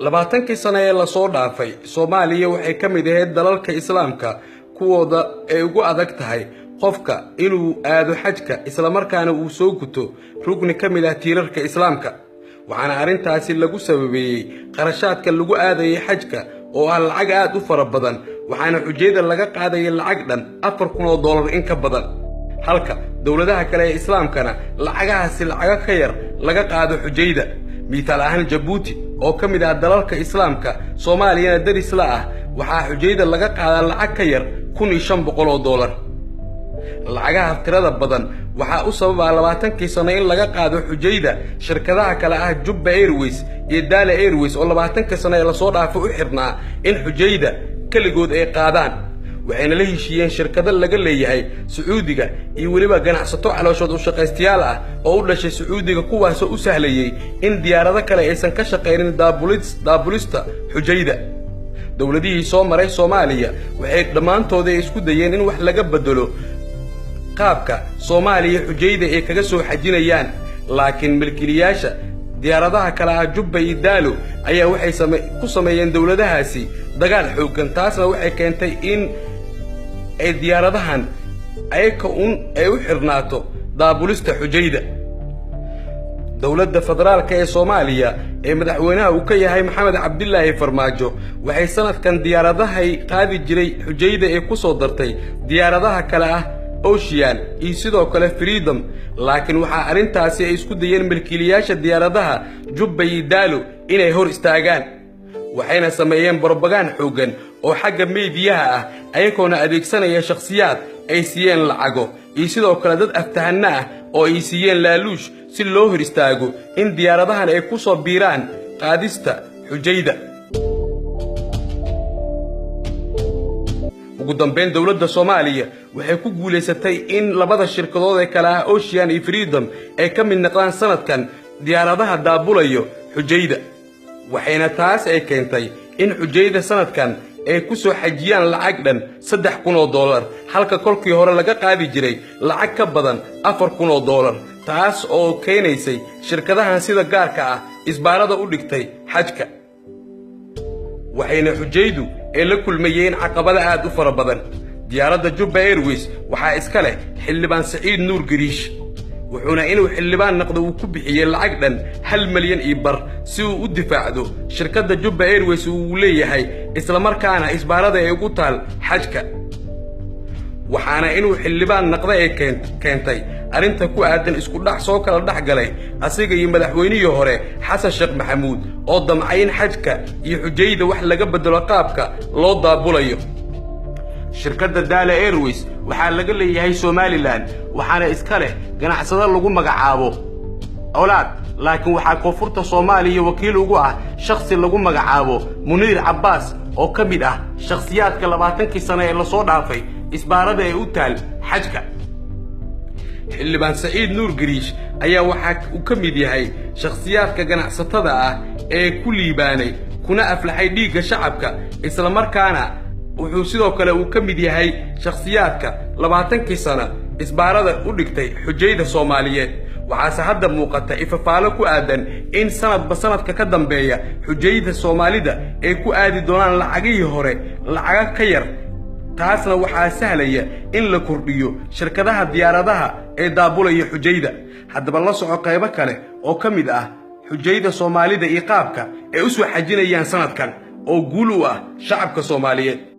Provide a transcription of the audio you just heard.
20-kii sano ee lasoo dhaafay, Soomaaliya waxay ka mid ahayd dalalka Islaamka kuwooda ay ugu adag tahay qofka inuu aado xajka, islamarkaana uu soo guto rugni ka mid ah tiirarka Islaamka. Waxaana arrintaasi lagu sababeeyey qarashaadka lagu aadayay xajka oo ah lacag aad u fara badan, waxaana xujayada laga qaadayay lacag dhan $4,000 in ka badan, halka dowladaha kale ee Islaamkana lacagahaasi lacago ka yar laga qaado xujayda. Miitaal ahaan, Jabuuti oo ka mid ah dalalka Islaamka, Soomaaliyana daris la ah, waxaa xujayda laga qaadaa lacag ka yar $1,500. Lacagaha tirada badan waxaa u sababaa 20-kii sano in laga qaado xujayda shirkadaha kale ah Jubba Airways iyo Daala Airways, oo 20-kii sano ee lasoo dhaafo u xidhnaa in xujayda keligood ay qaadaan. Waxayna la heshiiyeen shirkado laga leeyahay Sacuudiga iyo weliba ganacsato calooshood u shaqaystayaal ah oo u dhashay Sacuudiga, kuwaasoo u sahlayey in diyaarado kale aysan ka shaqaynin daabulista xujayda. Dowladihii soo maray Soomaaliya waxay dhammaantooda isku dayeen in wax laga beddelo qaabka Soomaaliya xujayda ay kaga soo xajinayaan, laakiin milkiilayaasha diyaaradaha kale ah Jubba iyo Daalo ayaa waxay ku sameeyeen dowladahaasi dagaal xooggan. Taasna waxay keentay in ay diyaaradahan ayaka un ay u xidhnaato daabulista xujayda. Dowladda federaalka ee Soomaaliya ee madaxweynaha uu ka yahay Maxamed Cabdilaahi Farmaajo waxay sanadkan diyaaradahay qaadi jiray xujayda ee ku soo dartay diyaaradaha kale ah Ocean iyo sidoo kale Freedom, laakiin waxaa arrintaasi ay isku dayeen milkiilayaasha diyaaradaha Jubba iyo Daalo inay hor istaagaan. Waxayna sameeyeen brobogaan xooggan oo xagga meediyaha ah, ayagoona adeegsanaya shakhsiyaad ay siiyeen lacago iyo sidoo kale dad aftahanno ah oo ay siiyeen laaluush, si loo hor istaago in diyaaradahan ay ku soo biiraan qaadista xujayda. Ugu dambayn, dowladda Soomaaliya waxay ku guulaysatay in labada shirkadood ee kale ah Ocean iyo Freedom ay ka mid noqdaan sanadkan diyaaradaha daabulayo xujayda, waxayna taas ay keentay in xujayda sanadkan ay ku soo xajiyaan lacag dhan $3,000, halka kolkii hore laga qaadi jiray lacag ka badan $4,000, taas oo keenaysay shirkadahan sida gaarka ah isbaarada u dhigtay xajka. Waxayna xujaydu ay la kulmayeen caqabada aad u fara badan. Diyaaradda Jubba Airways waxaa iska leh Xildhibaan Saciid Nuur Gariish, wuxuuna inuu xildhibaan naqdo uu ku bixiyey lacag dhan 1.5 milyan si uu u difaacdo shirkadda Jubba Airways uu leeyahay, islamarkaana isbaarada ay ugu taal xajka. Waxaana inuu xildhibaan naqda ee keentay arrinta ku aadan isku dhac soo kala dhex galay asiga iyo madaxweynihii hore Xasan Sheekh Maxamuud, oo damcay in xajka iyo xujayda wax laga beddelo qaabka loo daabulayo. Shirkadda Daala Airways waxaa laga leeyahay Somalilan, waxaana iska leh ganacsado lagu magacaabo Colaad, laakiin waxaa koonfurta Soomaaliya wakiil ugu ah shakhsi lagu magacaabo Muniir Cabbaas, oo ka mid ah shakhsiyaadka 20-kii sano ee lasoo dhaafay isbaarada ee u taal xajka. Xildhibaan Saciid Nuur Gariish ayaa waxaa uu ka mid yahay shakhsiyaadka ganacsatada ah ee ku liibaanay kuna aflaxay dhiigga shacabka, islamarkaana wuxuu sidoo kale uu ka mid yahay shakhsiyaadka 20-kii sano isbaarada u dhigtay xujayda Soomaaliyeed. Waxaase hadda muuqata ifafaalo ku aadan in sanadba sanadka ka dambeeya xujayda Soomaalida ay ku aadi doonaan lacagihii hore lacago ka yar. Taasna waxaa sahlaya in la kordhiyo shirkadaha diyaaradaha ee daabulaya xujayda. Haddaba la soco qaybo kale oo ka mid ah xujayda Soomaalida iyo qaabka ay u soo xajinayaan sanadkan oo guul u ah shacabka Soomaaliyeed.